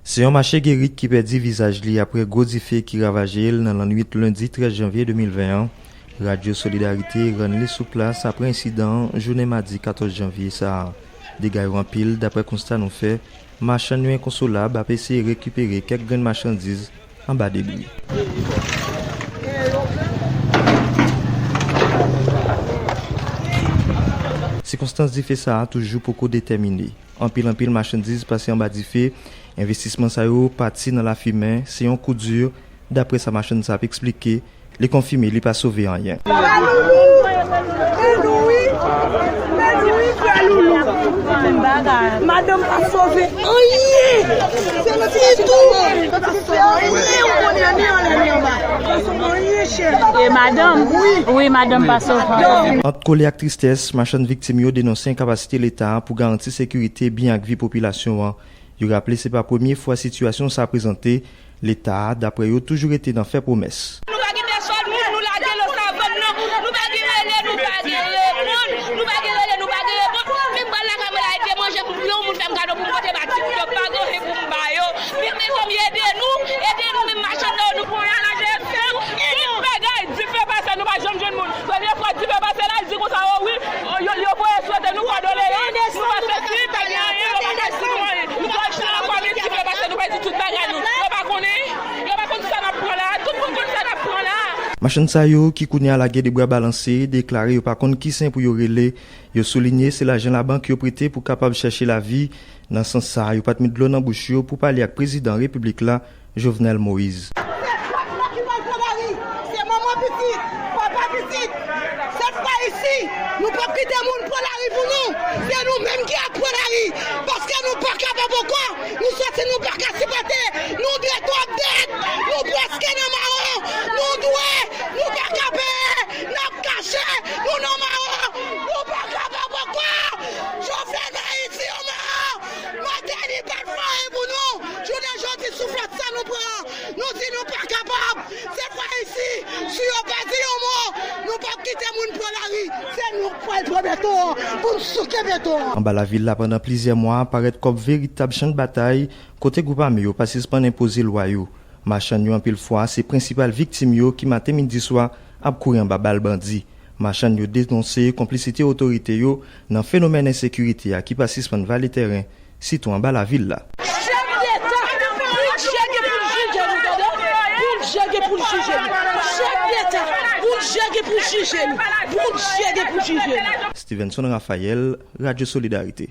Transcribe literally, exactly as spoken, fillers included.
Se yon mache gerik ki pèdi vizaj li apre gwo dife ki ravaje l nan lannwit lendi trèz janvye de mil ven an. Radyo Solidarite rann li sou plas apre ensidan an jounen madi katòz janvye sa a. Dega yo anpil, daprè konsta nou fè. Machann yo enkonsolab ap eseye rekipere kèk grenn machandiz anba debri. Sikonstans dife sa a toujou poko detèmine. Anpil, anpil machandiz pase anba dife, envestisman sa yo pati nan lafimen, se yon kou di, daprè sa machann sa ap eksplike. Li konfime li pa sove anyen. Madanm pa sove anyen. Se ti tou. Pa sove anyen, ou konnen, ni anlè, ni anba. Pa sove anyen, chè. E madanm? Wi, madanm pa sove anyen. Ant kole ak tristès, machann viktim yo denonse enkapasite Leta pou garanti sekirite, byen ak vi popilasyon an. Yo raple se pa premye fwa sitiyasyon sa a prezante. Leta a, daprè yo, toujou rete nan fè pwomès. Nou pa gen pèsòn moun, nou lage nan savann nan. Nou pa gen rele, nou pa gen reponn. Nou pa gen rele, nou pa gen reponn. Men m pral lakay mwen la, ede manje pou yon moun fè m kado pou m pote ba timoun yo, pa gen anyen pou m ba yo. Men mezanmi, ede nou, ede nou, menm machann nan yo, nou pran yon lajè. Tout bagay, dife pase, nou pa janm jwenn moun. Premye fwa dife pase la, l di konsa, o wi, yo, yo voye swete nou, kondole yo. Nou pa soti, pa gen anyen, yo pa fè si nou anyen. Nou pral chita lakay, men dife pase, nou pèdi tout bagay nou. Yo pa konnen, yo pa konn sa n ap pran la. Tout moun konn sa n ap pran la. Machann sa yo, ki kounye a lage de bra balanse, deklare yo pa konn ki sen pou yo rele. Yo soulinye se lajan labank yo prete pou kapab chèche lavi. Nan sans sa a, yo pa t met dlo nan bouch yo pou pale ak Prezidan Repiblik la, Jovenel Moïse. Se pèp la ki pral pran lari, se manman pitit, papa pitit. Sèt fwa isi, nou p ap kite moun pran lari pou nou. Se nou menm ki ap pran lari, paske nou pa kapab ankò. Nou santi nou pa ka sipòte. Nou dwe twòp dèt. Nou prèske nan mawon. Nou dwe, nou pa ka peye. N ap kache. Nou nan mawon. Nou pa kapab ankò. Jovenel Moïse, yon mawon. Mateli pa t fè anyen pou nou. Jounen jodi, souflèt sa nou pran. Nou di nou pa kapab. Sèt fwa isi, si yo pa di yon mo, nou p ap kite moun pran lari. Se nou k pral pran beton an pou n souke beton an. Anba lavil la, pandan plizyè mwa, parèt kòm veritab chan batay, kote gwoup ame yo pa sispann enpoze lwa yo. Machann yo, anpil fwa, se prensipal viktim yo ki maten, midi, swa ap kouri anba bal bandi. Machann yo denonse konplisite otorite yo nan fenomèn ensekirite a ki pa sispann vale tèren, sitou anba lavil la. Chèf Deta, Bondye gen pou l jije nou, tande? Bondye gen pou l jije nou. Chèf Deta, Bondye gen pou l jije nou. Bondye gen pou l jije nou. Stevenson Raphaël, Radyo Solidarite.